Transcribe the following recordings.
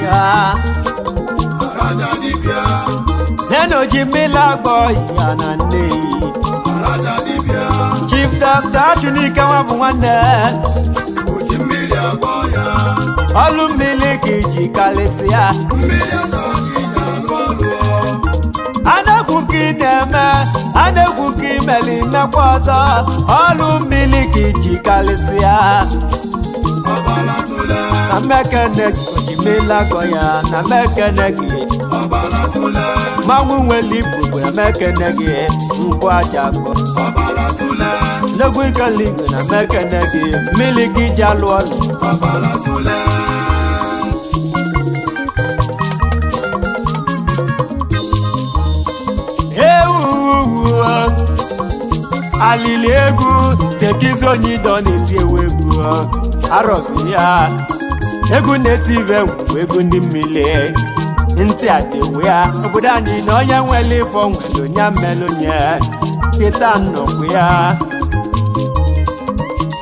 ya. Araja dibịa. Nenu ji mmiri agbọ ya na Nnewi. Araja dibịa. Chief Dr. Achunike nwa bụ nwanne. Oji mmiri agwọ ya. Ọlụ mmiri ka iji karịsịa. Mmiri asa gị na-alụ ọlụ. Anegwu ka ị na-eme, anegwu ka ị mere imekwa ọzọ. Ọlụ mmiri ka iji karịsịa. Ọbara tụle. Na mmekene ji mmiri agọ ya na mmekene gị. Ọbara tụle. Mmanwụ nwere ibu bụ emekene gị nkwụ aja gbọ. Ọbara tụle. N'egwu ikele igwe na mmekene gị mmiri gị ji alụ ọlụ. Ọbara tụle. Ewuwu alili egwu tekizi onye idọ na-eti ewu egwu arọbi ya egwu na-eti ive ngwugwu egwu ndị mmiri ntị adịwu ya obodo anyị na onye nwere ifo nwere onye mmelụ nye kịta nnọkwu ya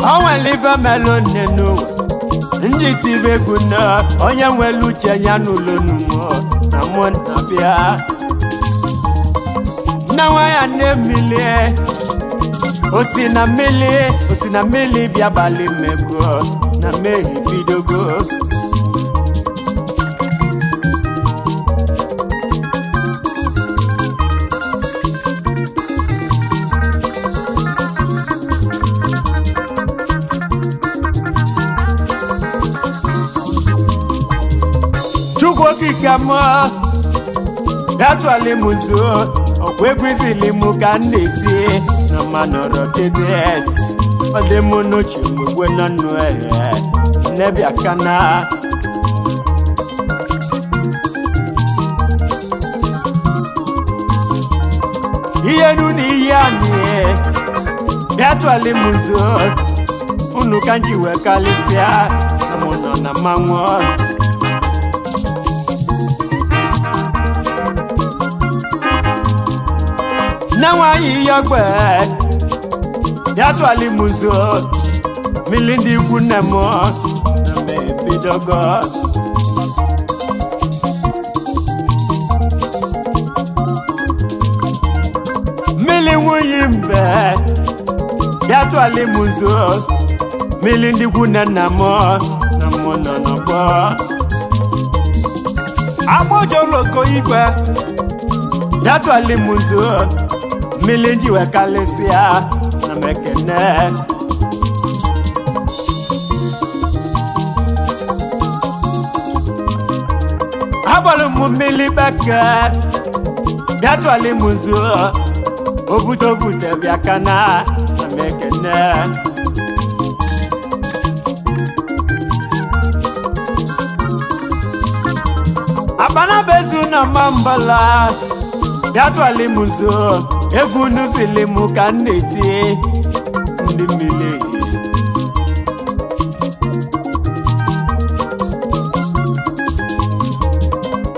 o nwere ife melụ nne n'ụwa ndị tibe egwu nne onye nwere uche ya n'ụlọ n'ụmụ na mụ na bịa nne nwa ya nne mmiri osi na mmiri osi na mmiri bịa balị mmego na mmehie bidogo. Chukwu okike mụọ bịatụọlị m nso ọkwa egwu izili m ka m na-eti na ma nọrọ kebe ọ dị m n'uche mgbe nọ nụ ehe nnebịa kana. Ihe nu na ihe anyị bịatụọlị m nso unu ka m ji wee kalịsịa na mụ nọ na mmanwụ. Nne nwanyị yọgbe bịatụọlị m nso mmiri ndị ikwu nne m na m ebidogo. Mmiri nwunye mbe bịatụọlị m nso mmiri ndị ikwu nne nna m na mụ nọ n'ọgbọ agbọjọloko igwe bịatụọlị m nso mmiri ndị wee kalịsịa na m ekene. Agbalụ m mmiri beke bịatụọlị m nso obute obute bịa kana na m ekene. Akpanabezu na mambala bịatụọlị m nso egwu nuzili m ka m na-eti ndị mmiri.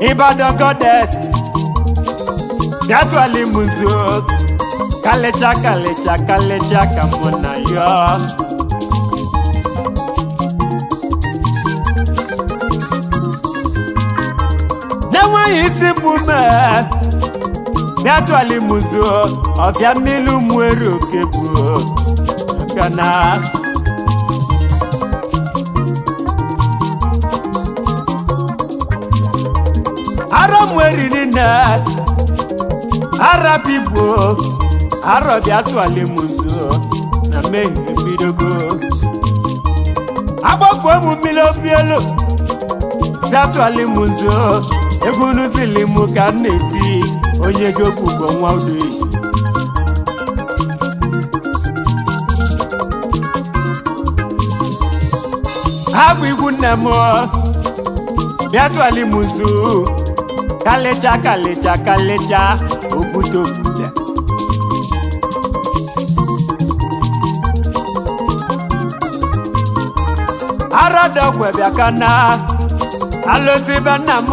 Ibadan goddess bịatụọlị m nso kalịcha kalịcha kalịcha ka mụ na yọọ. Na-enweghị isi bụ mee bịatụọlị m nso ọbịa mmiri mwere oke bụ maka na arọ m eriri nne arabigbo arọ bịatụọlị m nso na mmehie bidogo agbakwo m mmiri obi elu si atụọlị m nso egwu nuzili m ka m na-eti onye ji okwu ugbo nwa udoyi. Ha bụ ikwu nne m bịatụọlị m nso kalịcha kalịcha kalịcha okwute okwute. Arọdọgwe bịa kana alụsị be nna m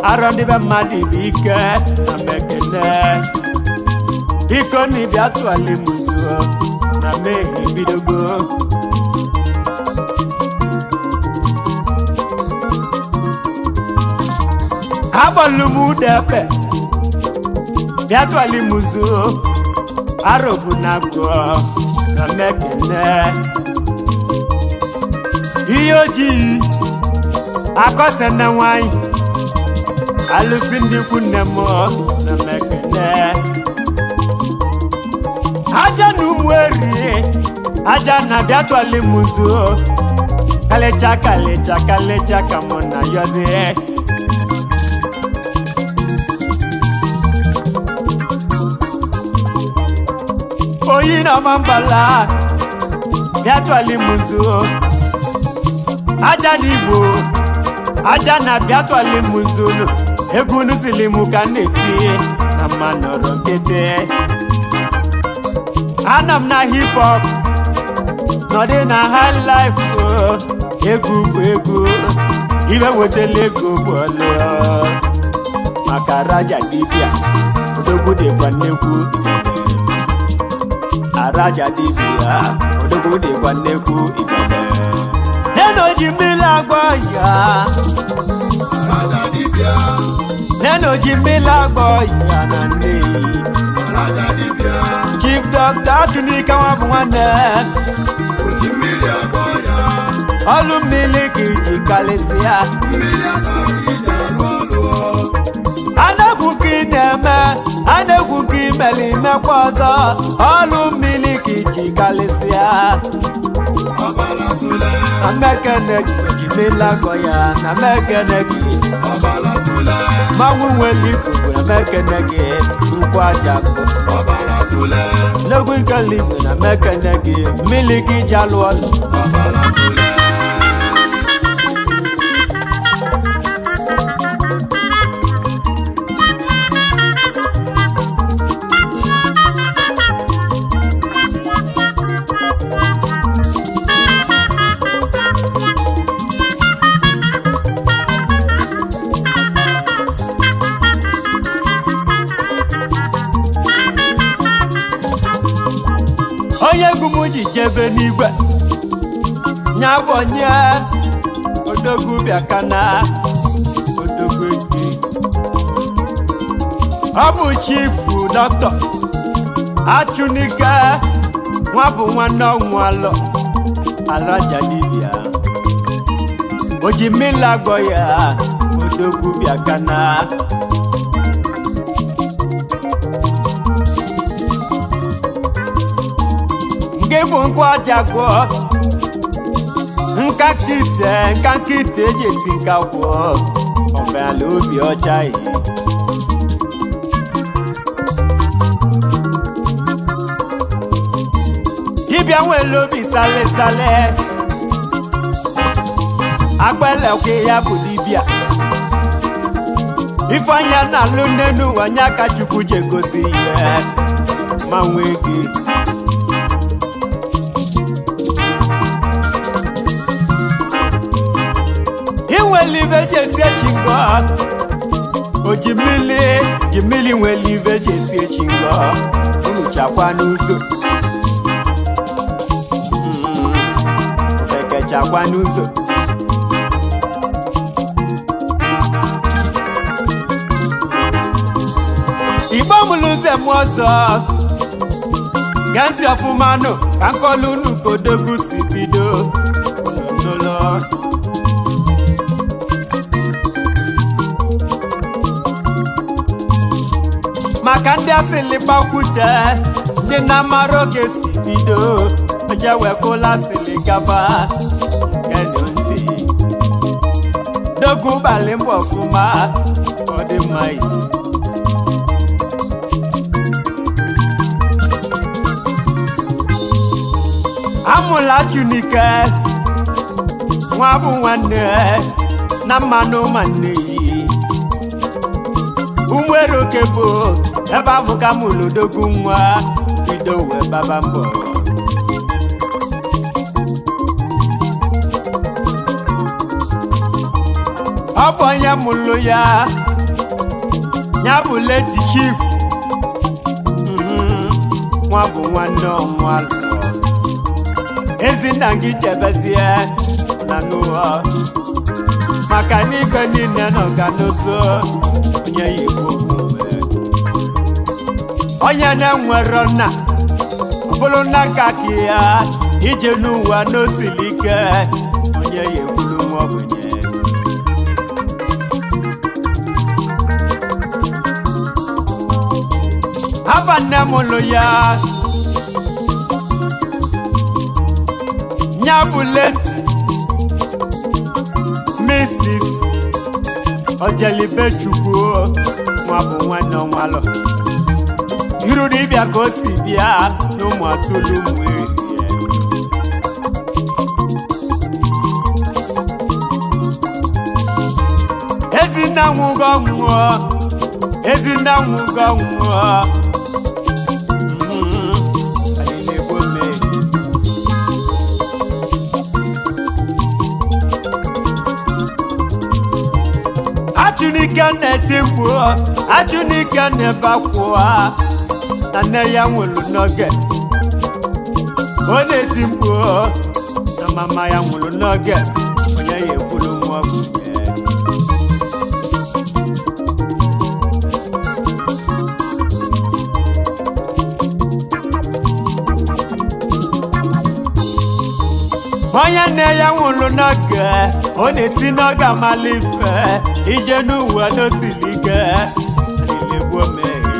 arọ ndị be mmadụ bụ ike na mekene biko na ịbịa tụọlị m nso na mmehie bidogo. Agbalụ m ụda ekpe, bịa tụọlị m zuo. Arọbụ na agụọ na mekene ihe ojii akọsị na nwanyị alụsị ndị ikwu nne m na mekene aja na ụmụ eri aja na bịa tụọlị m zuo. Kalịcha kalịcha kalịcha ka mụ na yọzie. Oyi na mambala, bịa tụọlị m zuo. Aja na igbo aja na bịa tụọlị m zuo. Egwu nuzili m ka m na-eti na mma nọrọ nkịtị. Anọ m na hip hop nọdị na high life o. Egwu bụ egwu, ibe wetala ego bụ ọlụ. Maka raja dibịa odogwu dịkwa nnekwu igede. Araja dibịa odogwu dịkwa nnekwu igede. Neno ji mmiri agba ya. Raja dibịa. Neno ji mmiri agba ya na nneyi. Raja dibịa. Chief Dr. Achunike nwa bụ nwanne. Oji mmiri agwọ ya. Ọlụ mmiri ka iji kalịsịa. Mmiri asa ka iji alụ ọlụ. Anegwu ka ị na-eme, anegwu ka ị mere, imekwa ọzọ. Ọlụ mmiri ka iji kalịsịa. Ọbara tụle. Na mekene ji mmiri agọ ya na mekene gị. Ọbara tụle. Mmanwụ nwere ikuku na mekene gị nkwụ aja bụ. Ọbara tụle. N'egwu ikele igwe na mekene gị mmiri ka iji alụ ọlụ. Ọbara tụle. Onye egwu m ji jebe n'igwe nya bụ onye odogwu bịakana odogwu eke. Ọ bụ chifu dọkịta Achunike nwa bụ nwanne ọnwụ alọ alaja dibịa oji mmiri agwọ ya odogwu bịakana. Nke bụ nkwa aja gwọ nka nkite nka nkite eji esi nka gwọ ọbala obi ọcha ihe. Dibịa nwere obi sale sale akpelekwe ya bụ dibịa ifeanya na-alụ n'elu ụwa anya ka Chukwu ji egosi ihe ma nwee gị. Inwere ibe ji esi echi ngọ oji mmiri ji mmiri nwere ibe ji esi echi ngọ unu chakwa n'ụzọ. Ofekechakwa n'ụzọ. Igbo mụrụ ụzọ m ọzọ gee ntị ọfụma nụ ka nkọlu unu ka odogwu si bido unu n'ụlọ. Maka ndị asịlị gbakwute ndị na-amara oge si bido oje wekụla asịlị gaba geenụ ntị. Dogu gbalị mbọ ọfụma ọ dị mma iyi. Amụla Chunike nwa bụ nwanne na mmanụ nwanne yi umweroke bụ ebe ahụ ka mụrụ odogwu nwa bido wee baba mbọ. Ọ bụ onye mụrụ ya ya bụ leti chief. Nwa bụ nwanne ọnwa lụọ ezinna gị chebezie na n'ụwa. Maka n'ikpe niile nọ ga n'otu onye ya ekwu okwu nwere. Onye na-enwero nna, ọ bụrụ na nka ka ya ije n'ụwa n'osiri ike, onye ya ekwuru nwa ogbenye. Afa nne m lụ ya, nya bụ late Mrs. Ojelibechukwu, nwa bụ nwanne ọnwalụ iru dibịa ka o si bịa n'ụmụ atụrụ ụmụ ehihie. Ezinna nwụgo nwụọ, ezinna nwụgo nwụọ. Anyị na-egbu mmehie. Achụnike na-eti mkpu, Achụnike na-ebe akwa na nne ya nwụrụ n'oge. Ọ na-eti mkpu na mama ya nwụrụ n'oge, onye ya ekwuru nwa ogbenye. Onye nne ya nwụrụ n'oge, ọ na-esi n'oge amala ife ije n'ụwa n'osiri ike, alịlị egbu omeghe.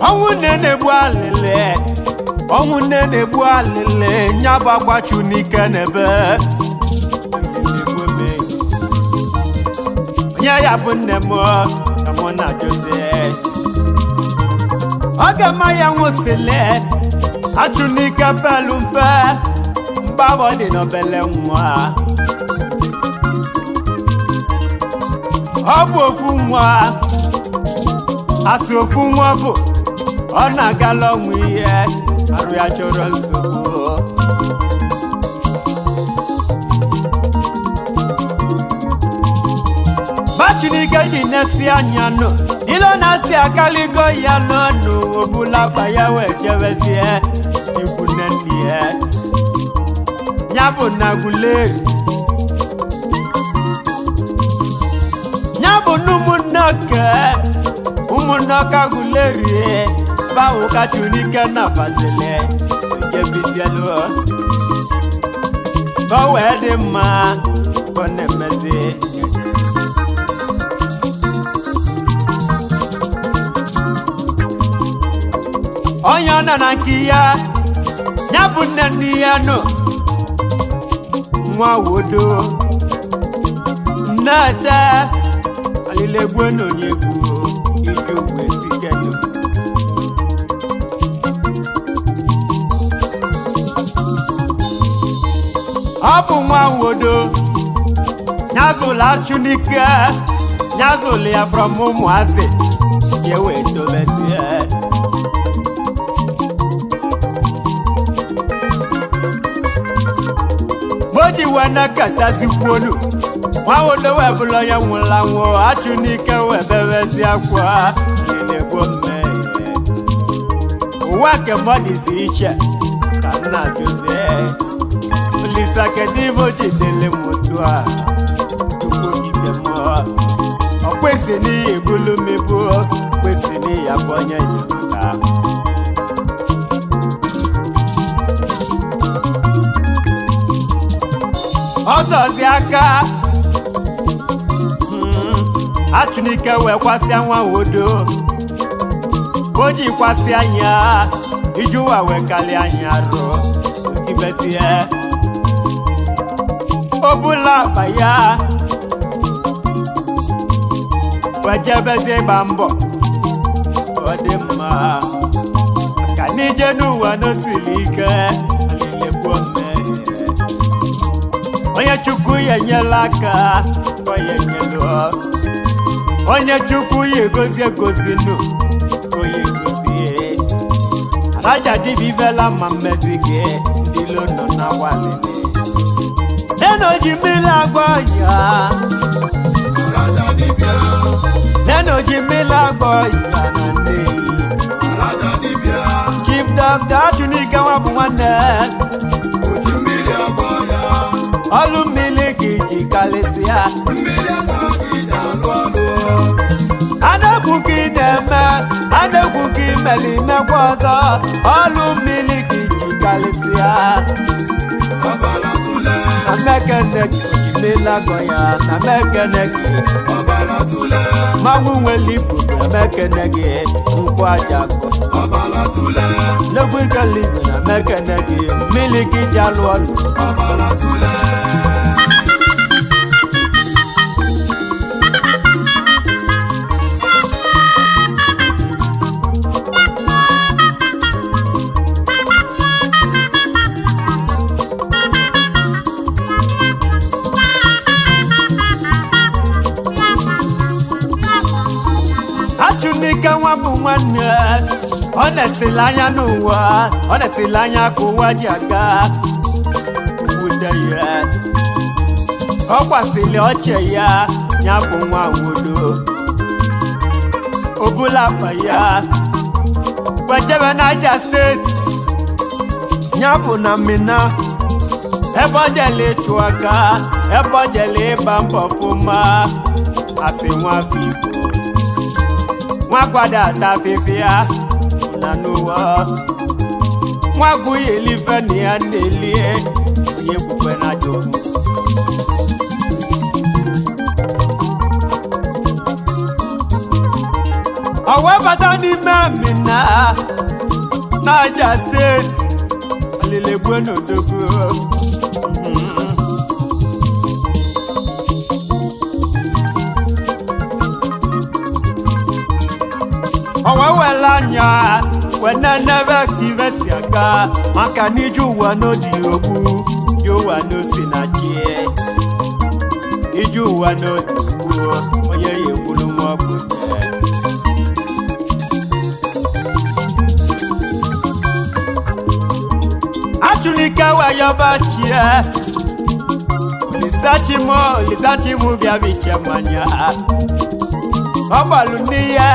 Ọnwụ nne na-egbu alịlị, ọnwụ nne na-egbu alịlị, nya bụ akwa Chunike n'ebe alịlị egbu omeghe. Onye ya bụ nne m na mụ na Jose oge mma ya nwụsịlị, Achụnike pelu mpe mgbabọ dị n'obele nwa. Ọ bụ ofu nwa, asị ofu nwa bụ ọ na-agala ọnwụ ihe arụ ya chọrọ nsogbu. Bachinike ji na-esi anya nụ ilo na-asị akaligo ya n'ọnụ, obula akpa ya wee jebezie ikwu nne nne ya, ya bụ na Aguleri, ya bụ na ụmụnne oke ụmụnne ọka Aguleri bawo ka Chunike na bazile ejebizielu ka o wee dị mma ka ọ na-emezi. Onye ọ nọ na nke ya, ya bụ nne nne ya nọ nwa wodo nnete alilegbu na onye egwu iji ugwu esikenu. Ọ bụ nwa wodo nyazụla Achụnike, nyazụla ya from ụmụazị ya wee tobezie. Moji wee na-eketazikwonu nwa wodo wee bụrụ onye nwụrụ anwụ, Achụnike wee bebezi akwa nilegbo mmehie. Ụwa nke mmadụ iche ka nna jụzie Olisa, kedu ibe o jidere m otu a? Chukwu okike mmụọ, ọ kwesị n'ihi ebulu m ibu, kwesị n'ihi abụ onye enyemaka. Ọzọzi aka Achụnike wee kwasịa nwa wodo, o ji kwasịa anya ijuwa wee kalịa anya arụ otibesie obula akpa ya wee jebezie ịgba mbọ ọ dị mma ka n'ije n'ụwa n'osiri ike alịlegbuo mmehie. Onye Chukwu ya enyela aka ka ya enyelu, onye Chukwu ya egozi egozinu ka ya egozie. Alaja dibịa ibela ma mmezi gị ndị ilo nọ na walili neno ji mmiri agba ya. Raja dibịa, Neno ji mmiri agba ya na nne. Raja dibịa, Chief Dr. Achụnike nwa bụ nwanne. Oji mmiri agba ya, Ọlụ mmiri ka iji iji kalịsịa. Mmiri asa gị ji alụ ọlụ. A na-ekwu ka ị na-eme, a na-ekwu ka ị mere, imekwa ọzọ. Ọlụ mmiri ka iji kalịsịa. Ọbara tụle. Na mekene gị imelagọ ya, na mekene gị. Ọbara tụle. Mmanwụ nwere ibu, na mekene gị, nkwụ aja gọ. Ọbara tụle. Nnekwu ikele igwe, na mekene gị, mmiri ka iji alụ ọlụ. Ọbara tụle. Achụnike nwa bụ nwanne, ọ na-esili anya n'ụwa, ọ na-esili anya ka ụwa ji aga wute ya. Ọ kwasịrị ọchị ya, ya bụ nwa nwodo obula akpa ya wejebe Niger Steeti, ya bụ na Minna, ebe ọ jele ịchụ aka, ebe ọ jele ịgba mbọ fụma. Asị nwafọ Igbo nwa kwado ata afịfịa na n'ụwa, nwa gwughị elife na ya na-elie onye kwukwe na ajọkwu. Ọwa bata n'ime Minna, Niger Steeti, alilegwe n'odogwu. Ọwa wela anya wenenebe ka ibe si aga, maka na ije ụwa n'oji ogbu, ije ụwa n'osi na chi, ije ụwa n'oji ogbu, onye ya ekwulu nwa ọgwụ. Achụlike wayọba chie olisachimo, olisachimo bịa biche mmanya ọgbalụ n'ihe,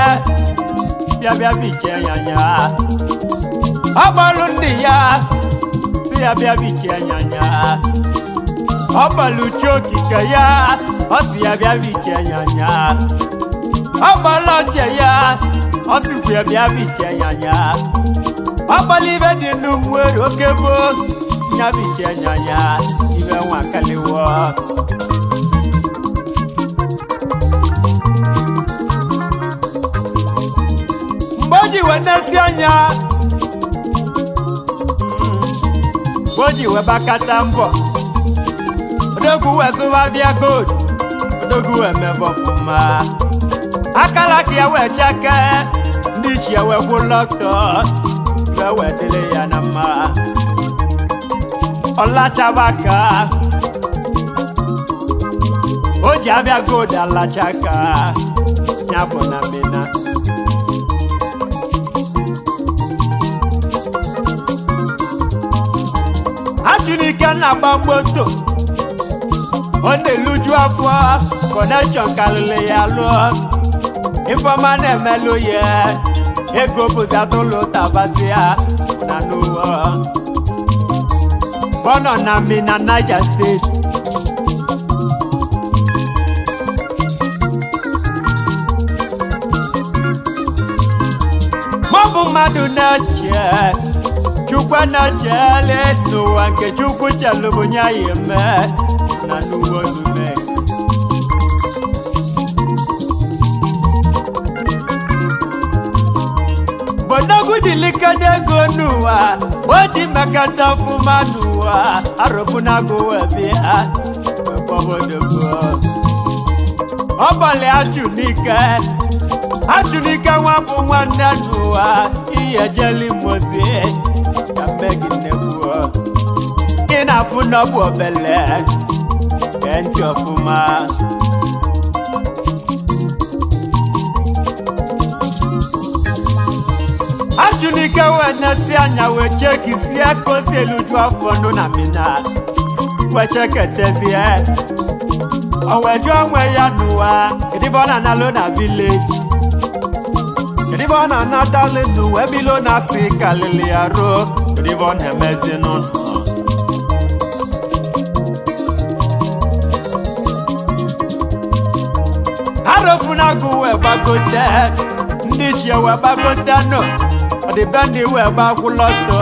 bịa bịa biche ya anya, ọgbalụ ndị ya bịa bịa biche ya anya, ọgbalụ chi okike ya, ọ sị ya bịa biche ya anya, ọgbalụ ọchị ya, ọ sịkwa ya bịa biche ya anya, ọgbalụ ibe dị n'ụmụeri oke gboo ya biche ya anya, ibe nwa kaliwo. Mgbe o ji wee nesi anya, mgbe o ji wee bakata mbọ, odogwu wee zụwa bịa gold, odogwu wee mebe ọfụma, akala ka ya wee cheke, ndị ichie wee gwụ lọktọ, wee wee dịrị ya na mma. Ọlachabaka o ji abịa gold alachaka ya bụ na Minna. Achụnike na-agba moto, ọ na-eluju afọ, kọnekshọn karịrị ya lụọ, ifeọma na-emelụ ya, ego bụzi atụlụ tabasị ya na n'ụwa. Ọ nọ na Minna, Niger Steeti. Maọbụ mmadụ na-eche Chukwu na-echele n'ụwa, nke Chukwu chelụ bụ nye ya eme na n'ụwa omume. Bodogwu jilikere ego n'ụwa, o ji mekata ọfụma n'ụwa, arụpụnagụ wee bịa wee kpọbodogwu. Ọgbalị achụnike, achụnike nwa bụ nwanne n'ụwa, ihe jeli mozi ka mme gị nnekwu ị na-afụ n'ọbụ obele. Gee ntị ọfụma. Achụnike wee nesi anya wee chekizie ka o si eluju afọ nụ na Minna, wee cheketezie, o wee jụọ onwe ya n'ụwa, kedu ife ọ na-analụ na vileji, kedu ife ọ na-anatalị n'ụwa ebe ilo na-asị kalịlị ya ruo, kedu ife ọ na-emezi n'ụlọ. Arọbunagụ wee gbagote, ndị ichie wee gbagote nụ, ọdịbendị wee gbakwụlọtọ,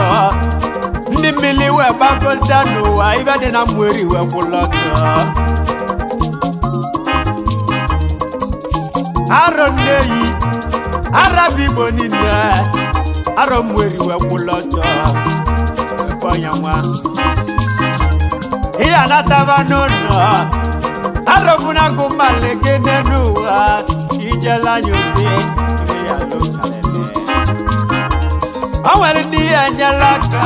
ndị mmiri wee gbagote n'ụwa, ibe dị na mmiri wee kwụlọtọ. Arọ nneyi, arabụ Igbo niile, arọ mmiri wee kwụlọtọ, ekwe ya nwa. Ihe anataba n'ụlọ, arọbunagụ malekene n'ụwa, ijela anya ofe, ime ya lụkalele. O nwere ndị ya enyela aka,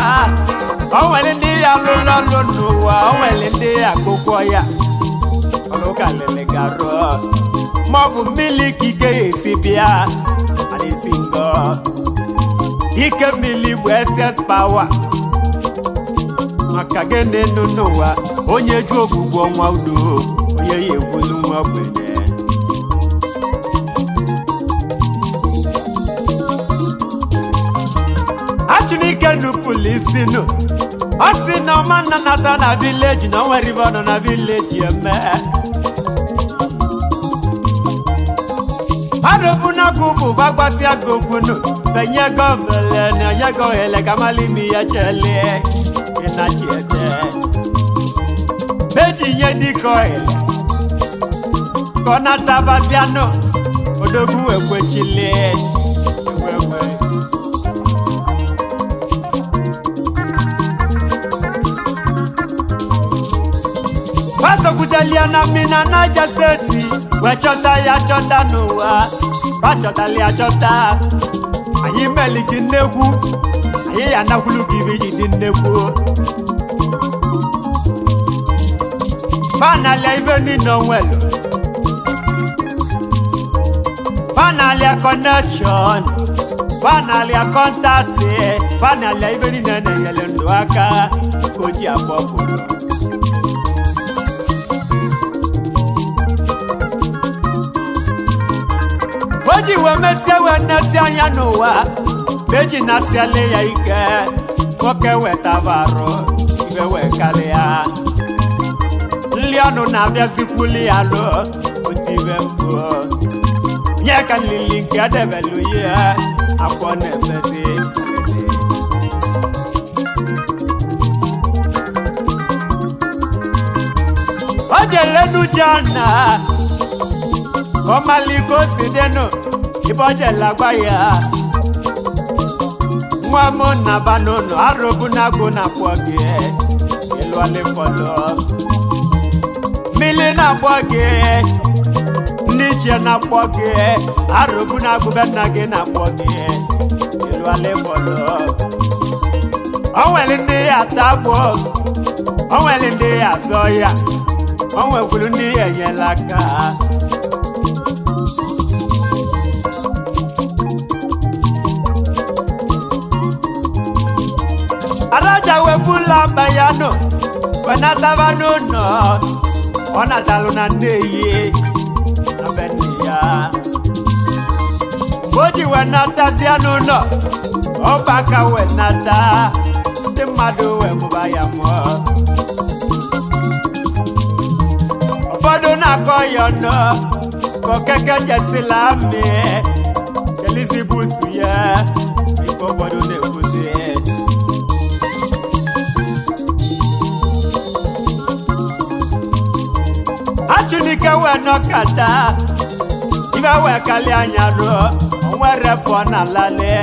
o nwere ndị ya lụrụ ọlụ n'ụwa, o nwere ndị ya akwụkwọ ya ọlụkalele garụ ma ọ bụ mmiri ka ike ya esi bịa a na-esi ngọ ike mmiri bụ ss power. Maka gịnị nụ n'ụwa, onye ju ogbugbu ọnwa udo, onye ya egbulu nwa ogbenye. Achụnike nupụlụ isi nụ, ọ sị na ọma nna nata na vileji, na o nwere ibe ọ nọ na vileji eme. Arọbunagụ bụ gbagbasịa gị okwunu benye gọvele na onye gị ohere ka malimi ya chelie ịnachi ete meji nye dịka ohere ka ọ natabazianụ odogwu ekwechilie ewewe. Gbasokwutelia na mmiri na Niger Steeti wee chọta ya chọta n'ụwa, gbachọtali ya chọta. Anyị meli gị nnekwu, anyị ya anakwulu gị ibe iji dị nnekwu. Banalia ibe niile onwelu, banalia kọnekshọn, banalia kọntaktị, banalia ibe niile na-enyere ndụ aka ka o ji akpọpụrụ. O ji wee mesie wee nesi anya n'ụwa, meji nasiala ya ike, nwoke wetaba arụ ibe wee karịa nli ọnụ na-abịazikwuli ya lụ otu ibe mkpu nye ka nlili nke edebelu ihe afọ na-emezi. O jelenu jana ọmaliko si dịnụ ibe ọ jela gwa ya nwa m naba n'ụlọ arụbunagụ na-akpọ gị ịlụọlịfọlọ mmiri na-akpọ gị, ndị ichie na-akpọ gị, arụbunagụ be nna gị na-akpọ gị ịlụọlịfọlọ. O nwere ndị ya ata agbụ, o nwere ndị ya azọ ya, o nwekwuru ndị ya enyela aka. Araja wepụla mba ya nọ wenataba n'ụlọ, ọ natalụ na nneyi na be nne ya. O ji wenatazia n'ụlọ, ọgbaka wenata ndị mmadụ wee mụba ya mụọ. Ụfọdụ na-akọ ya ọnụ ka okeke jesila amị kelizi butu ya ife ụfọdụ na-ekwuzi. Achụnike wee nọkata ife wee kalị anya ruo onwere pụọ na lale,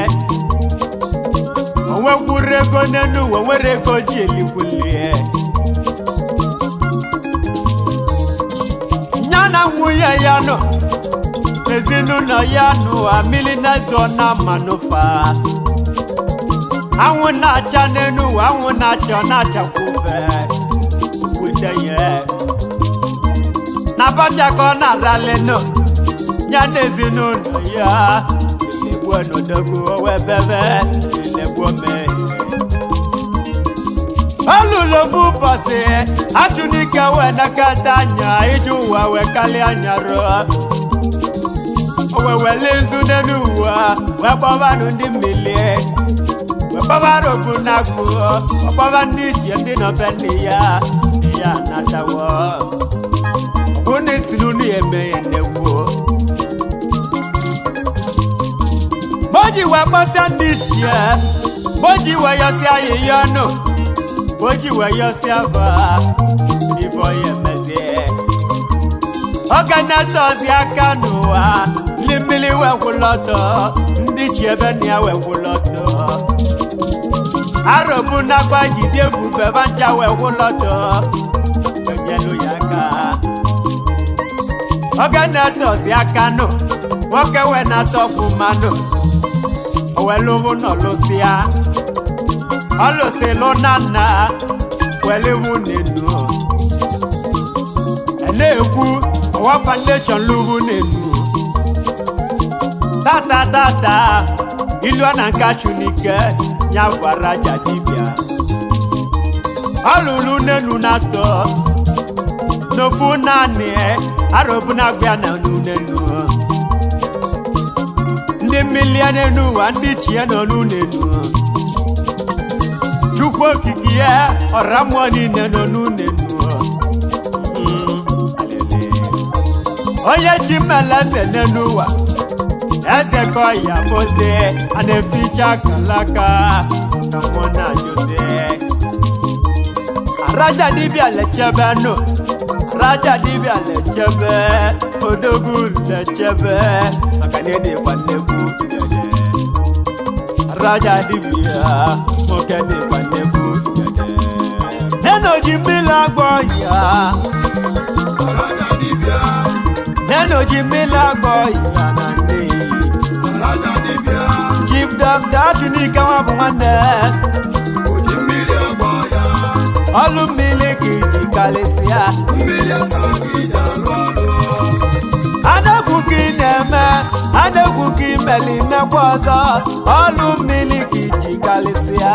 onwekwuru ego n'elu ụwa, onwere ego ji elikwulie ya na nwunye ya nọ ezinụlọ ya nụwa mmiri na-ezo na manụfa anwụ na-acha n'elu ụwa, anwụ na-acha ọ na-achakwube wute ya na abacha ka ọ na-aralịnụ ya na ezinụlọ ya ilegbuo n'odogwu owebebe ilegbuo mee olulu ofu ụbọchị achụnike wee nakọta anya iji ụwa wee kalịa anya rụọ o wee wele nzu n'elu ụwa wee kpọbanụ ndị mmiri wee kpọbara ogbunagụ wee kpọba ndị ichie ndị nọ be nne ya ya anatawo unu si n'unu ya eme ya nnekwu. ji wee kpọsịa ndị ichie, o ji wee yọsịa ahịhịa ọnụ, o ji wee yọsịa fa ife ọya emezie. Oge na-etọzi aka n'ụwa, ndị mmiri wee kwụlụ ọtọ, ndị chi ebe na ya wee kwụlụ ọtọ. Arọbụ nakwa jide ebube bancha wee kwụlụ ọtọ, enyelu ya aka. Oge na-etọzi aka nụ, nwoke wee na-atọpụ mmanụ, o wee lụrụ n'ọlụsịa. Ọ lụsịlụ na nna, wee lụrụ n'enu. Na-ekwu ọwa foundation lụrụ n'enu. Tata tata, ilu na nka chunike ya gwara aja dibịa. Ọ lụrụ n'enu na-atọ n'ofu naanị arọbụ na-agba na n'enu. Ndị mmili n'enu ụwa, ndị chie nọ n'enu. Chukwu okike ya ọra mmụọ niile nọ n'enu. Onye chi mmele eze n'elu ụwa, eze ka ọya bụzi a na-eficha kalaka ka mụ na-ajụzi. Raja dibịa lechebe nụ, raja dibịa lechebe, odogwu lechebe, maka na ịdịkwa nnekwu dede. Raja dibịa nwoke dịkwa nnekwu dede. Neno ji mmiri agwọ ya. Raja dibịa. Neno ji mmiri agwọ ya na nne. Raja dibịa. Chief Dr. Achunike nwa bụ nwanne. Oji mmiri agba ya. Ọlụ mmiri ka iji karịsịa. Mmiri asa ka iji alụ ọlụ. Anegwu ka ị na-eme, anegwu ka imeli mekwa ọzọ. Ọlụ mmiri ka iji karịsịa.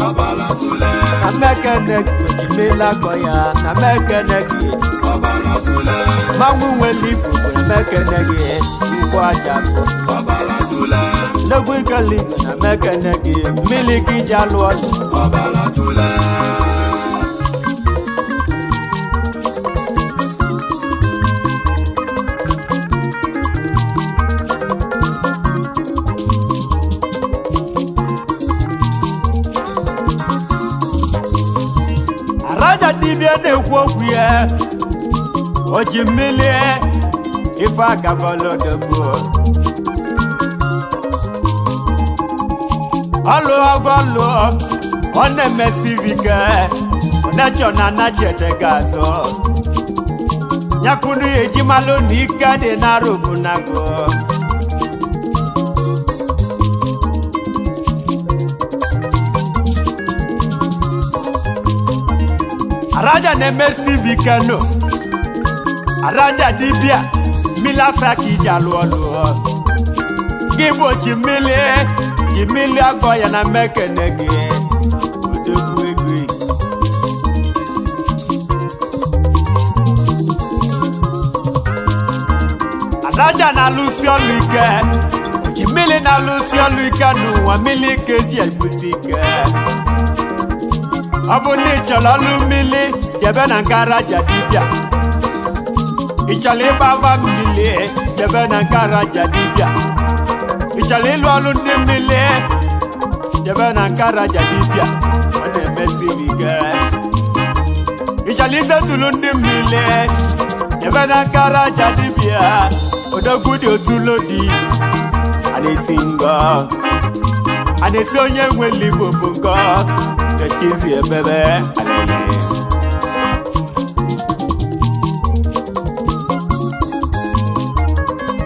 Ọbara tụle. Na mekene gị oji mmiri agwọ ya, na mekene gị. Ọbara tụle. Mmanwụ nwere ibu bụ mekene gị, nkwụ aja bụ. Ọbara tụle. Nnegwu ikeli na mekene gị, mmiri ka iji alụ ọlụ. Ọbara tụle. Raja dibịa na-ekwu okwu ya, o ji mmiri ife agabala odogwu. Ọlụ ọgọlụ ọ na-emesiri ike, ọ na-achọ na anachete ga-azọ nyakunu ejimalụ na ike dị n'arụbụnagụ. Araja na-emesi ike nụ, araja dibịa mmiri asa ka iji alụ ọlụ gị bụ ji mmiri, ji mmiri agọ ya na mmekene gị odogwu ego. Araja na-alụsi ọlụ ike, ji mmiri na-alụsi ọlụ ike n'ụwa, mmiri ka esi ebute ike. Ọ bụ na ị chọrọ ọlụ mmiri, jebe na nke araja dibịa. Ị chọrọ ịgba afa mmiri, jebe na nke araja dibịa. Ị chọrọ ịlụ ọlụ ndị mmiri, jebe na nke araja dibịa. Ọ na-emesiri ike. Ị chọrọ isetulu ndị mmiri, jebe na nke araja dibịa. Odogwu dị otulodi a na-esi ngọ, a na-esi onye nwere igbo bụ ngọ echizi ebebe alele.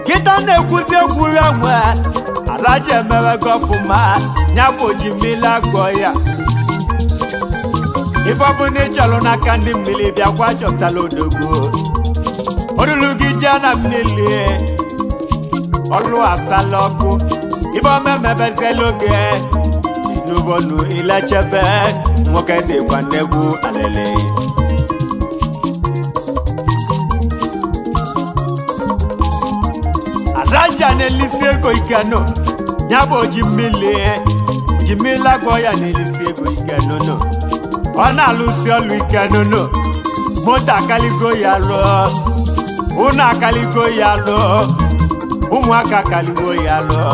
Kịta na-ekwuzi egwu ya nwe araja emewego ọfụma, ya bụ ji mmiri agwọ ya. Ife ọbụla ị chọrọ n'aka ndị mmiri, bịakwa chọpụtala odogwu. Olulu gị jee na mmiri, ọlụ asala ọkụ, ife ọmemebezela oge n'ubonu ilechebe nwoke dịkwa nnegwu alele. Araja na-elisi ego ike nụ, ya bụ ji mmiri, ji mmiri agwọ ya na-elisi ego ike nụnụ. Ọ na-alụsi ọlụ ike nụnụ. Moto akaligo ya lụọ, ụnọ akaligo ya lụọ, ụmụaka akaligo ya lụọ.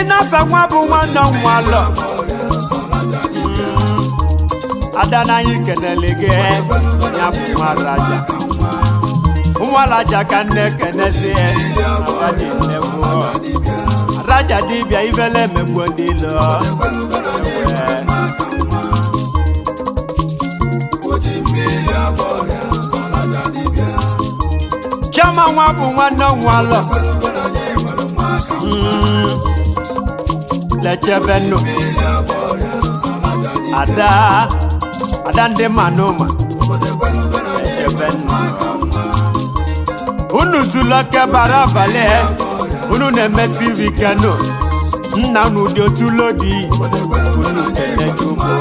Chinasa nwa bụ nwanne nwalọ. Ada na anyị kenele gị, ya bụ nwa raja. Nwa raja ka nne kenezi ada dị nnekwu. Raja dibịa ibele emegbu ndị ilo. Ewe. Chioma nwa bụ nwanne nwalọ. Lechebenu. Ada ada ndị manụma. Lechebenu. Unu zuru oke bara abalị, unu na-emesi nri keno. Nna unu dị otu lodi, unu kene Chukwu.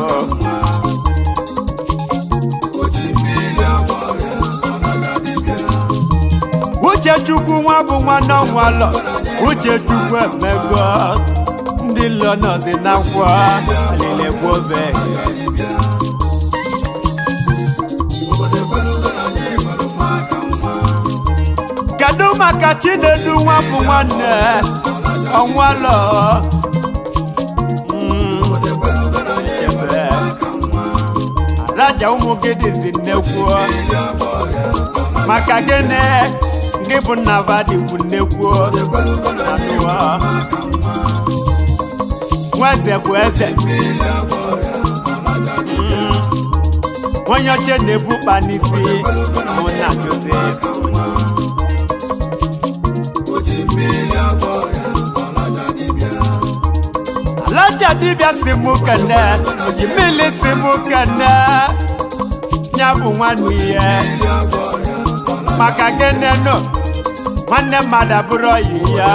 Uchechukwu nwa bụ nwanne nwalọ. Uchechukwu emego ndị lọ nọzi na nkwọ alilekwobe. Kedu maka Chinedu nwa bụ nwanne ọnwalọ? Chebe raja ụmụ gị dịzi nnekwu. Maka gịnị gị bụ nna vadikwu nnekwu anụwa? Nwa eze bụ eze. Onye oche na-ebu ụkpa n'isi mụ na Josef. Alaja dibịa si mụ kene, ojimili si mụ kene, ya bụ nwanne ya. Maka gịnị nụ nwanne mmadụ abụrụ ọyị ya?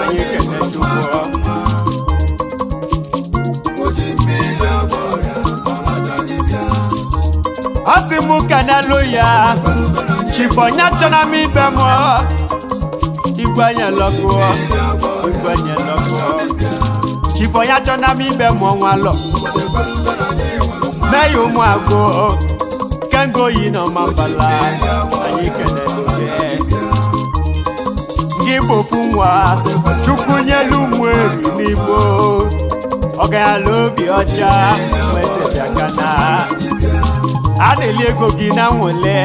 Anyị kene Chukwu. Ọ sị mụ kenelu ya chifonya chọrọ m ibe m igwe nyelọkụ, igwe nyelọkụ. Chifonya chọrọ m ibe m ọnwa lọ mee ya ụmụ agụ kengo yi nọ ma mbala. Anyị kenelu gị, gị bụ ofu nwa Chukwu nyelu ụmụ eri n'igbo ọgayala obi ọcha nwetebịakana a na-eli ego gị na nwele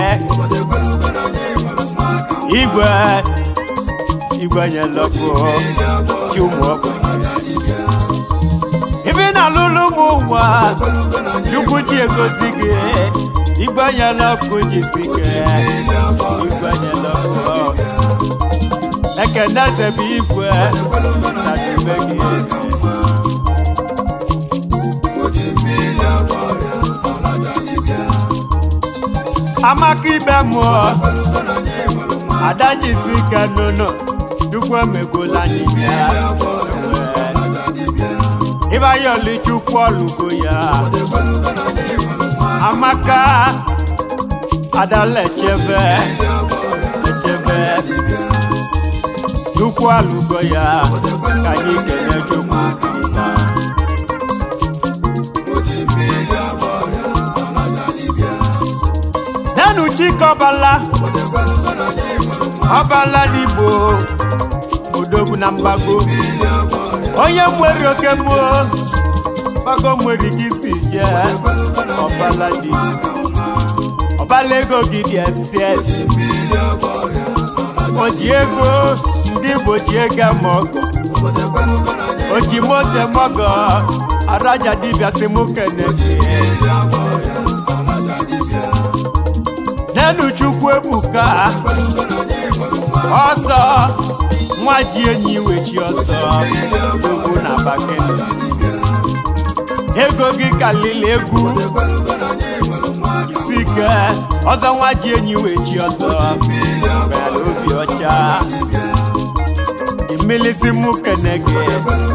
igwe igwe nyelọkụ chi ụmụ ogbenye ibe na-alụlụ ụmụ ụwa. Chukwu ji egozi gị, igwe nyelọkụ jisi gị, igwe nyelọkụ. Ekene eze bụ igwe sadebe gị. Amaka ibe mụọ ada jisi ike nụnụ. Chukwu emegbola anyị ya. Ịbayọli Chukwu ọlụgo ya. Amaka adala echebe echebe, Chukwu alụgo ya, ka anyị kene Chukwu Olisa. Nenu Chike ọbala ọbala n'Igbo odogwu na mgbago onye nwere oke mmụọ mgbago nwere ike isi jee ọbala dị ọbala ego gị dị ss o ji ego ndị Igbo ji ego ma ọgọ o ji moto mọgọ. Araja dibịa si mụ kene gị. Nenu Chukwu ebuka ọsọ nwa ji enyi wechi ọsọ egwu na bakele ego gị kalili egwu isi ike ọzọ nwa ji enyi wechi ọsọ bịara obi ọcha imilisi mụ kene gị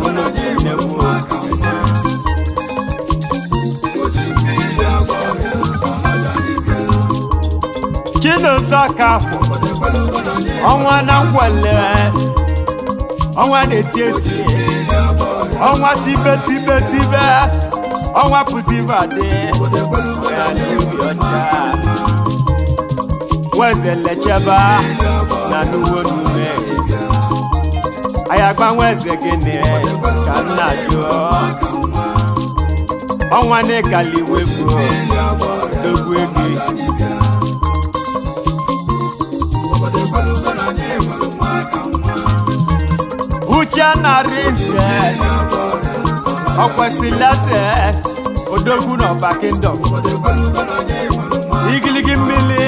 unu dị nnekwu. Chinonso Akafọ ọnwa na nkwele ọnwa na-eti eti ọnwa tibe tibe tibe ọnwa pụta ibe adị ya na obi ọcha nweze lecheba na n'uwe n'ume. Anyị agbanwe eze gịnị ka m na-ajụ? Ọnwa n'ịkali wegwu dogbu ego. Obodo ekwelugo na anyị nwere nwa ka nwa. Uche narị nze ọ kwesịrị eze odogwu n'ọba kingdom. Obodo ekwelugo na anyị nwere nwa. Igiligi mmiri,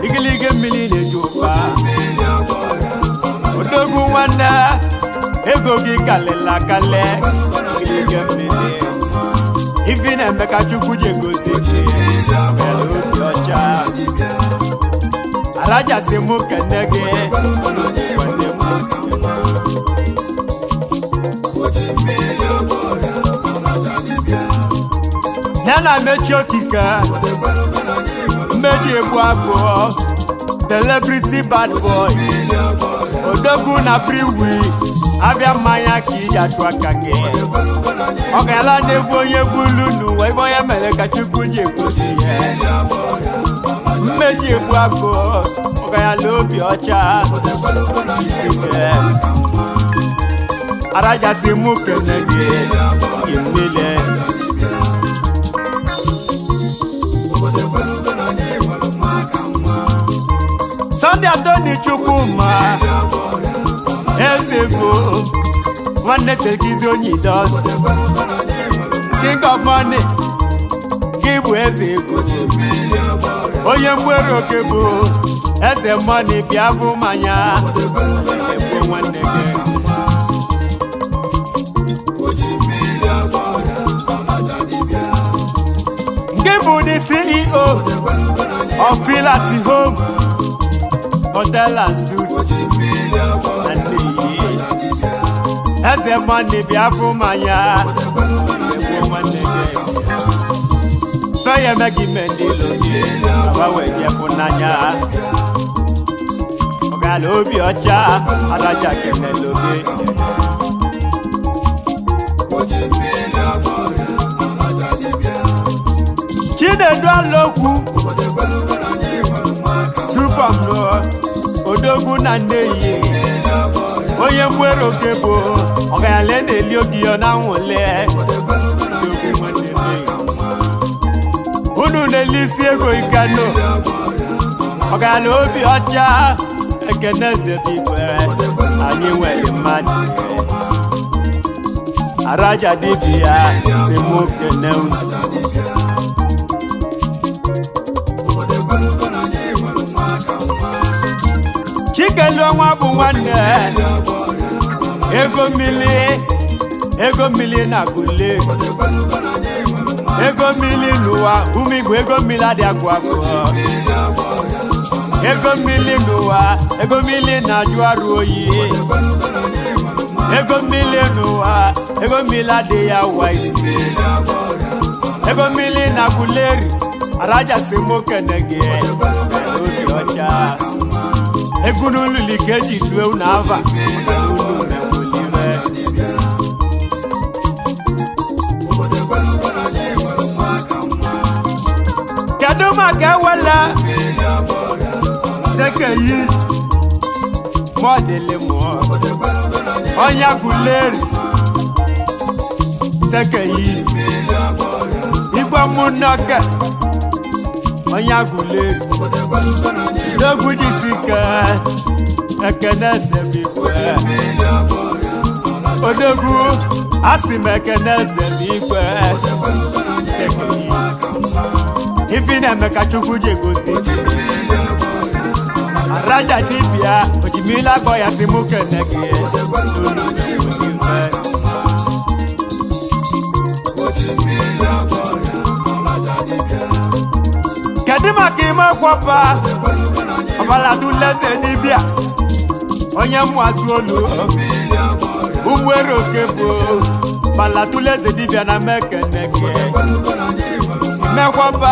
igiligi mmiri na-eju ụba. Mmiri agwọ ọrịa. Odogwu nwanne, ego gị kalịla akali. Igiligi mmiri ifi na-eme ka Chukwu ji egozi gị mere obi ọcha. Dibịa. Arajasị mụ kene gị. Ekwelugo na anyị nwere nwa ka nwa. Oji mmiri agwọ ọrịa. Ọlaja dibịa. Ya na mechi okike. Obodo ekwelugo na anyị nwere Mmeji egbu agụọ, celebrity bad boy. mmiri agwọ ọrịa. Odogwu na priwi abịa mmanya ka iji achụ aka gị. Ekwelugo na anyị Ọ ga-ala na-egbu onye bulu n'ụwa. Ibe onye mere ka Chukwu ji egosi ihe. mmiri agwọ ọrịa. Mmeji egbu agụ, ọgayala obi ọcha. Obodo ekwelugo na anyị Isi nwere ke nwa ka nwa. Arajasị mụ kene gị gị mmile. Obodo ekwelugo na anyị nwere nwa ka nwa. Sunday Atoni Chukwuma, eze ego nwanne Sekizi Onyidos, king of money, gị bụ eze ego, onye mgbere oke bụ eze money. Bịa bụ mmanya egbo nwanne gị. Nke bụ the CEO of Filati Home Hotel and Suites na Nnewi. Eze money, bịa bụ mmanya egbo nwanne gị. Fẹ́yẹ̀ mẹ́gì mẹ́ndé lónìí àbáwọ̀ ẹ̀jẹ̀ fún n'anya. Ọ̀gá obi ọcha adájà kẹ̀mẹ́ lóge. Chinedu Alokwu tupam nọ odogwu na Nneyi, onye mgbere oke bụ ọgaranya na-eli oge ya na nwụle. Odogwu nwanne m, unu na-eli isi ego ikeno. Ọgaranya obi ọcha, ekene zebigwe anyị nwere mmadụ. Araja dibịa si mụ kene unu. Chikelu ọnwa bụ nwanne ego mmiri, ego mmiri na gule, ego mmiri n'ụwa ụmụ Igbo, ego mmiri adị agwụ agwụ. Ego mmiri n'ụwa, ego mmiri na-ajụ arụ oyi. Ego mmiri n'ụwa, ego mmiri adịghị awa isi. Ego mmiri na guleri, araja si mụ kene gị obi ọcha. Egwu n'ululi ka eji tue unu ava unu mewulire. Kedu maka ewele tekeyi mọdịlị mụọ ọnya guleri tekeyi igwe mụnọke ọnya guleri n'ogwu jisike ekene zemigwe odogwu asị m ekene zemigwe tekeyi ifi na-eme ka Chukwu ji egosi gị. Araja dibịa ojimila gbọ ya si mụ kene gị olu ife. Kedu maka ime kwọpa ọbaladuleze dibịa onye mmụatụ olu ụgbọelu oke bụ baladuleze dibịa na mekene gị mekwọba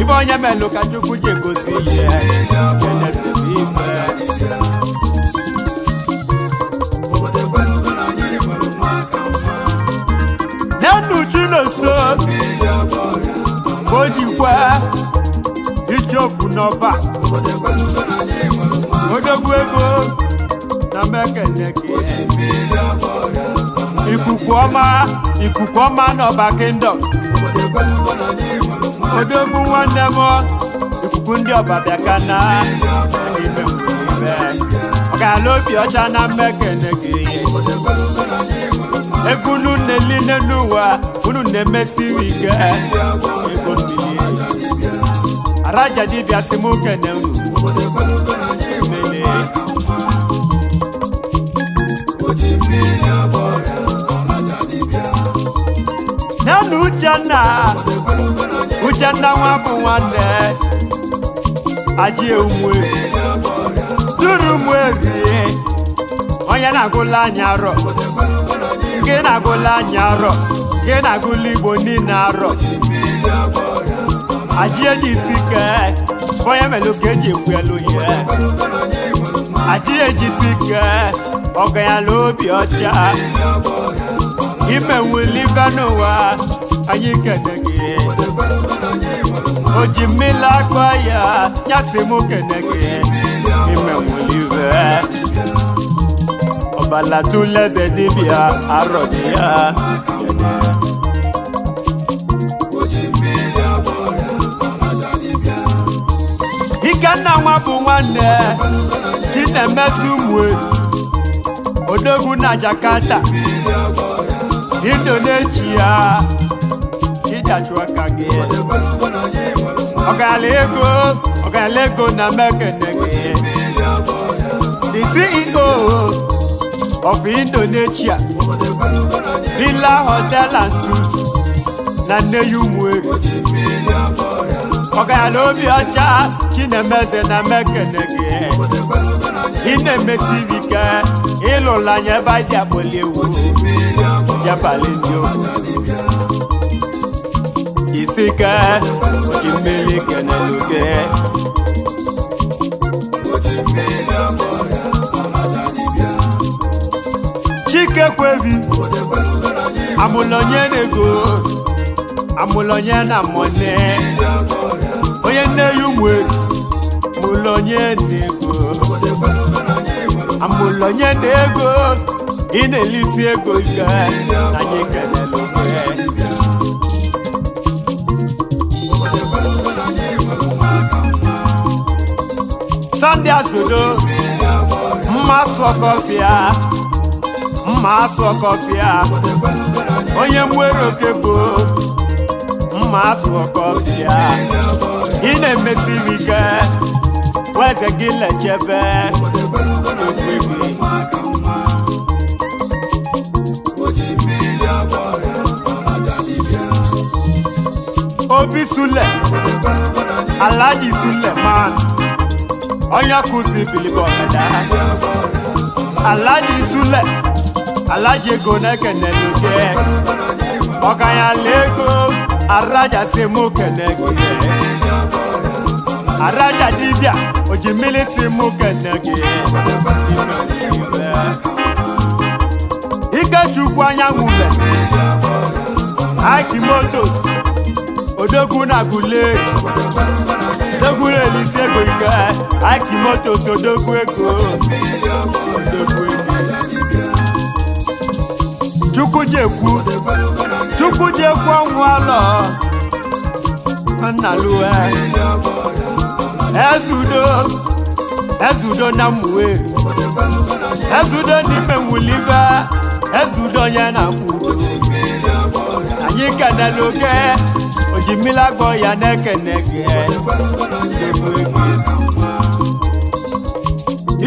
ife onye melụ ka Chukwu ji egosi ihe kenesebe ife. Nenu Chinonso o jikwa ichokwu n'ọba odogwu ego na mekene gị. Ikuku ọma, ikuku ọma n'Ọba Kingdom. Odogwu nwanne m, ikuku ndị ọba bịa na ime nwere ọgala obi ọcha na mmekene gị. Ego unu na-eline n'ụwa unu na-emesiri ike ego mmiri araja dibịa si mụ kene unu mele. Nenu Uchenna, Uchenna nwa bụ nwanne aji enwe duru m erie onye na-agụla anya arọ gị, na-agụla anya arọ gị, na-agụla Igbo niile arọ. Aji eji isi ike onye melụ ka eji ekwu elu ya. Aji ejisi ike ọganyala obi ọcha imenwuli ife n'ụwa, anyị kene gị. O ji mmiri akpa ya nyasị mụ kene gị. Imenwuli ife ọbala tụleze dibịa arọ dị ya kene. Oji mmiri agwọ ọrịa, alaja dibịa. Ikenna nwa bụ nwanne Chinemezi Umue, odogwu na Jakarta, Mmiri agwọ ọrịa, Indonesia. Ịdachụ aka gị. ekwelugo na anyị nwere nwa. Ọgala ego, ọgala ego na mekene gị. Mmiri agwọ ọrịa, The CEO of Indonesia obodo ekwelugo na anyị. Villa Hotel and Suites na Nneyi Umueri. Oji mmiri agwọ ọrịa, Ọgala obi ọcha Chinemeze na mekene gị. obodo ekwelugo na anyị. Ị na-emesiri ike ịlụla anya ebe anyị dị akpọli ewu. Mmiri agwọ Jabali ndị okwu. ọrịa dibịa. Isike oji mmiri keneluge. Oji mmiri agwọ ọrịa, alaja dibịa. Chike kwebi. Obodo ekwelugo na anyị. Amụlonye na-ego, amụlonye na mọne. Mmiri agwọ ọrịa, Onye nne ya ụmụ mụlonye na-ego. obodo ekwelugo na anyị nwere. Amụlonye na-ego, ị na-elisi ego ike na anyị keneluge. Obodo ekwelugo na anyị nwere nwa ka mma. Sunday Azodo. Mmiri agwọ ọrịa, Mma sọkọfịa, mma sọkọfịa. obodo ekwelugo na anyị. Onye mwere oke bụ mma sọkọfịa. Mmiri agwọ ọrịa, Ị na-emesiri ike weze gị lechebe. obodo ekwelugo na anyị nwere nwa ka mma. Oji mmiri agwọ ọrịa, alaja dibịa. Obi Sule. Obodo ekwelugo na anyị. Alhaji Suleman onye kụzi bilibọgada. Mmiri agwọ ọrịa, Alhaji Sule, Alhaji ego na-ekeneluge. ekwelugo na anyị nwere. Ọganyala ego araja si mụ kene gị. Mmiri agwọ ọrịa, Araja dibịa oji mmiri si mụ kene gị. obodo ekwelugo na anyị nwere nwa ka mma. Ikechukwu anyanwụ mbe. Mmiri agwọ ọrịa, Aki Motos, odogwu na gule. obodo ekwelugo na anyị. Odogwu na-elisi ego ike. Aki Motos, odogwu ego. Mmiri agwọ ọrịa, Odogwu ego. alaja dibịa. Chukwujekwu. Obodo ekwelugo na anyị. Chukwujekwu ọnwụ alọ nnalue. Mmiri agwọ ọrịa, alaja. Ezudo, ezudo na mmuwe. Obodo ekwelugo na anyị. Ezudo n'ime nwulibe, ezudo onye na-akwụ udo. Mmiri agwọ ọrịa, Anyị kenelu oge oji mmiri agbọ ya na-ekene gị. ekwelugo na anyị nwere nwa ka mma.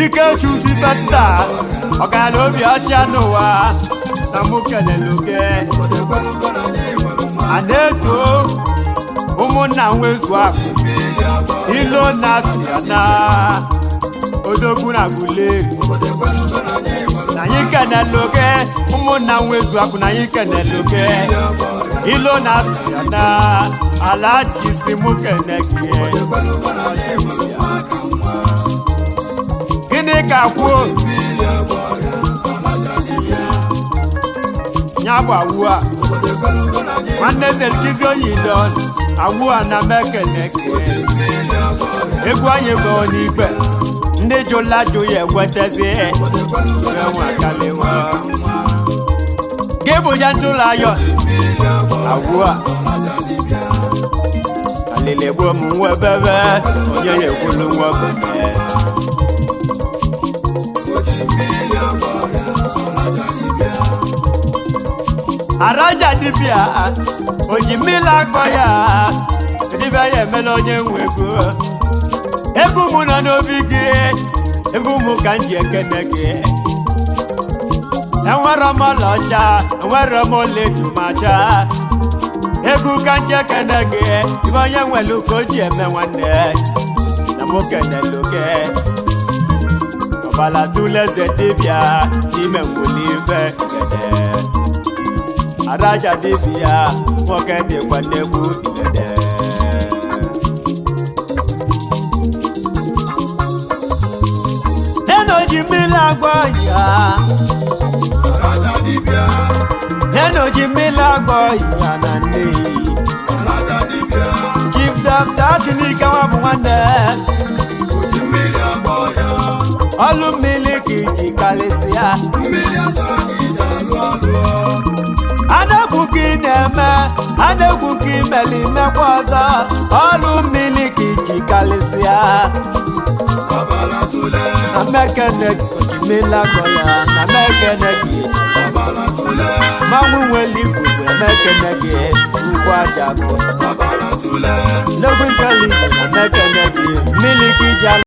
Ikechu Sylvester ọgara obi ọcha n'ụwa na mụ kelelu gị. Obodo ekwelugo na anyị nwere nwa. A na-eto ụmụnna nwezu akụ. Mmiri agwọ ọrịa, ilo na si na odogwu na gule. obodo ekwelugo na anyị nwere. Na anyị kenelu gị, ụmụnna nwezu akụ, na anyị kenelu gị. Mmiri agwọ ọrịa, Ilo na si na ala ji si mụ kene gị. ekwelugo na anyị nwere nwa ka mma. Gịnị ka kwuo? Mmiri agwọ ọrịa, alaja dibịa. Ya bụ awụ a. Obodo ekwelugo na anyị. Nwanne Zelkizi Oyindon awụ a na mekene gị. Mmiri agwọ ọrịa, Egwu anyị gụọ n'igwe. Ndị jụla jụ ya ekwetezi. Obodo ekwelugo na Enwe anyị akaliwa. nwere nwa ka nwa. Gị bụ ya ntụlụ ayọ. Mmiri agba Agwụ a. ọlaja dibịa. Alili gbuo m nwa ebebe onye ya ekwulu nwa ogbenye. Oji mmiri agba ọrịa ọlaja dibịa. Araja dibịa oji mmiri akpọ ya, dibịa ya emela onye nwe ego. Egwu mụ nọ n'obi gị, egwu mụ ka m ji ekene gị. Enwere m ọlaọcha, enwere m ọlaedo ma cha. Egwu ka m ji ekene gị. Ibe onye nwere ka o ji eme nwanne na mụ kenelu gị. Ọbala tụleze dibịa n'ime nwuli ife igede. Araja dibịa nwoke dịkwa nnekwu igede. Nena oji mmiri agwọ ya. Ọlaja dibịa. Nena oji mmiri agwọ ya na nne. Ọlaja dibịa. Chief Dr. Chinike nwa bụ nwanne. Oji mmiri agba ọrịa. Ọlụ mmiri ka iji karịsịa. Mmiri asa ka iji alụ ọlụ. Anegwu ka ị na-eme, anegwu ka ị mere imekwa ọzọ. Ọlụ mmiri ka iji karịsịa. Ọbara tụle. Na mekene oji mmiri agwọ ya na mekene gị. Ọbara tụle. Mmanwụ nwere igwe bụ emekene gị ugwu aja bụ. Ọbara tụle. N'ogwu nke na mekene gị mmiri ka iji alụ.